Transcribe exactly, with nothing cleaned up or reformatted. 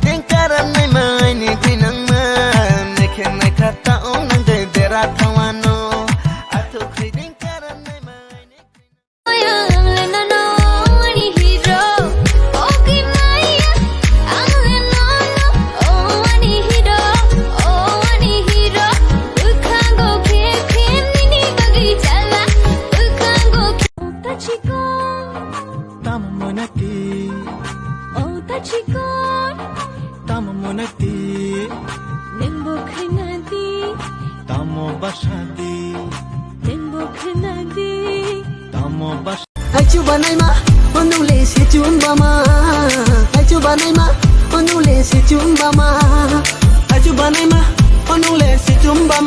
Dengkaran naima aini thinangma, nekhe nekha ta ong nang de dera thawano. Athu khaideng karan naima aini Tamo monati. O ta chikon. Tamo monati. Nengbo khnadi. Tamo basadi. Nengbo khnadi. Tamo bas. Haichu banaima, onung le se chumbama. Haichu banaima, onung le se chumbama. Haichu banaima, onung le se chumbama.